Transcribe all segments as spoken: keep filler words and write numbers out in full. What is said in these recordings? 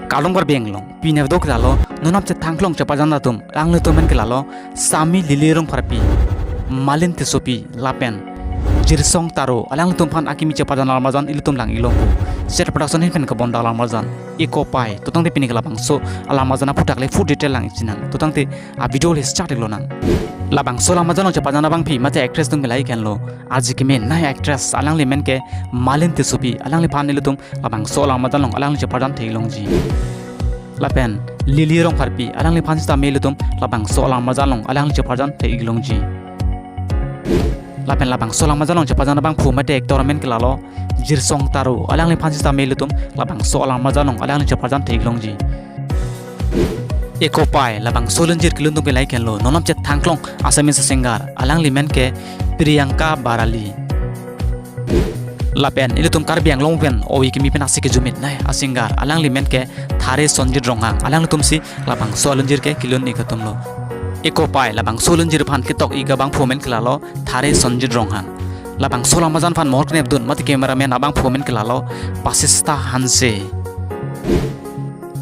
Kardom Karbi Anglong, pini avideo ke lalo, non apchethan klong chepajan atum, alanglitum amen ke lalo, Sami Lily Rongpharpi, Malin Tissopi, lapen Jirsong Taro, alanglitum aphan akimi chepajan alam arjan ilitum lang-ik longpo. Set Production ahin pen kebondak alam arjan, Eko Pai, to tangte pini ke labangso alam arjan aphuthak le full detail lang-ik chinang. To tangte avideo le start ik lonang. Labangso alam arjan along chepajan abangpi mate actress atum ke lahei henlo. Arje kemenei actress, alangli amen ke Malin Tissopi, alangliphan ilitum labangso alam arjan along alangli chepajan the-ik longji. Lapen Lily Rongpharpi, alangliphan sitame ilitum labangso alam arjan along alangli chepajan the-ik longji. Lapen labangso alam arjan along chepajan abangphu mate actor amen ke lalo Jirsong Taro, alangliphan sitame ilitum labangso alam arjan along alangli chepajan the-ik longji. Eko Pai, labangso alinjir kelun atum ke lahei henlo, non apchethan klong Assamese singer, alangli amen ke Priyanka Barali. Lapen ilitum Karbi Anglong pen oi kimi pensi kejutnei asinger, alangli amen ke Thare Sonjit Ronghang, alanglitum si labangso alinjir ke kelun-ik atumlo. Eko Pai, labangso alinjir aphan ketok-ik abangphu amen ke lalo Thare Sonjit Ronghang. Labangso alam arjan aphan mohor kenepdun mate cameraman abangphu amen ke lalo Basista Hanse.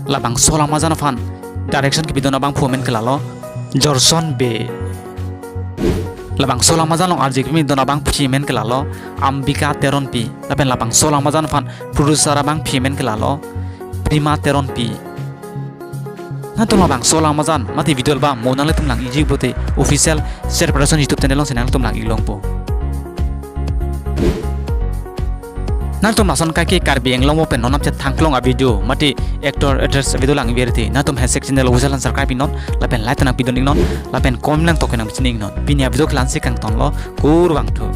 Labangso alam arjan aphan direction kepidun abangphu amen ke lalo Jorson Bey. Labangso alam arjan along arje kepidun abangpi amen ke lalo Ambika Teronpi. Lapen labangso alam arjan aphan producer abangpi amen ke lalo Prima Teronpi. Nangtum labangso alam arjan mate video album mo nanglitum lang-ikji pute official Set Production YouTube channel alongsi nanglitum lang-ik longpo. Nangtum lason kaike Karbi Anglong mo pen non apchethan klong avideo mate actor actress avideo lang-ik verti, nangtum hashtag channel official an subscribe iknon, lapen like ta nangpidun iknon, lapen comment lang toke nangpachini iknon. Pini avideo ke la-ansi kangtonlo, kurvangthu.